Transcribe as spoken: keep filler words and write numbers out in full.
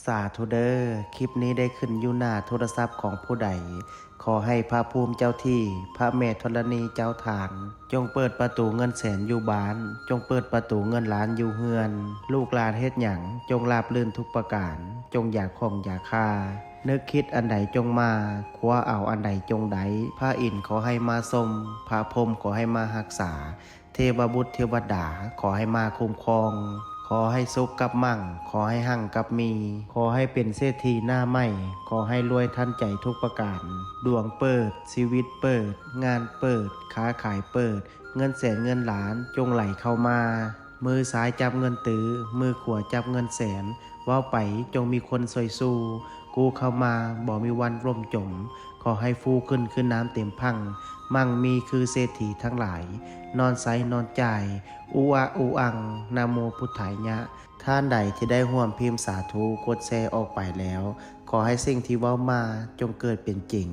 สาธุเด้อ คลิปนี้ได้ขึ้นอยู่หน้าโทรศัพท์ของผู้ใด ขอให้พระภูมิเจ้าที่ พระแม่ธรณีเจ้าทาน จงเปิดประตูเงินแสนอยู่บ้าน จงเปิดประตูเงินล้านอยู่เฮือน ลูกหลานเฮ็ดหยัง จงราบรื่นทุกประการ จงอย่าข้องอย่าคา นึกคิดอันใดจงมา คว้าเอาอันใดจงได้ พระอินทร์ขอให้มาชม พระพรหมขอให้มารักษา เทวบุตรเทวดาขอให้มาคุ้มครอง ขอให้สุขกับมั่ง ขอให้หั่งกับมี ขอให้เป็นเศรษฐีหน้าใหม่ ขอให้รวยทันใจทุกประการ ดวงเปิด ชีวิตเปิด งานเปิด ค้าขายเปิด เงินแสนเงินล้านจงไหลเข้ามา มือซ้ายจับเงินตื้อ มือขวาจับเงินแสน เว้าไปจงมีคนซอยสู้ กู้เข้ามาบ่มีวันล่มจม ขอให้ฟูขึ้นคือน้ำเต็มพัง มั่งมีคือเศรษฐีทั้งหลาย นอนใสนอนจ่าย อุอะอุอัง นะโมพุทธายะ ท่านใดที่ได้ร่วมพิมพ์สาธุ กดแชร์ออกไปแล้ว ขอให้สิ่งที่เว้ามาจงเกิดเป็นจริง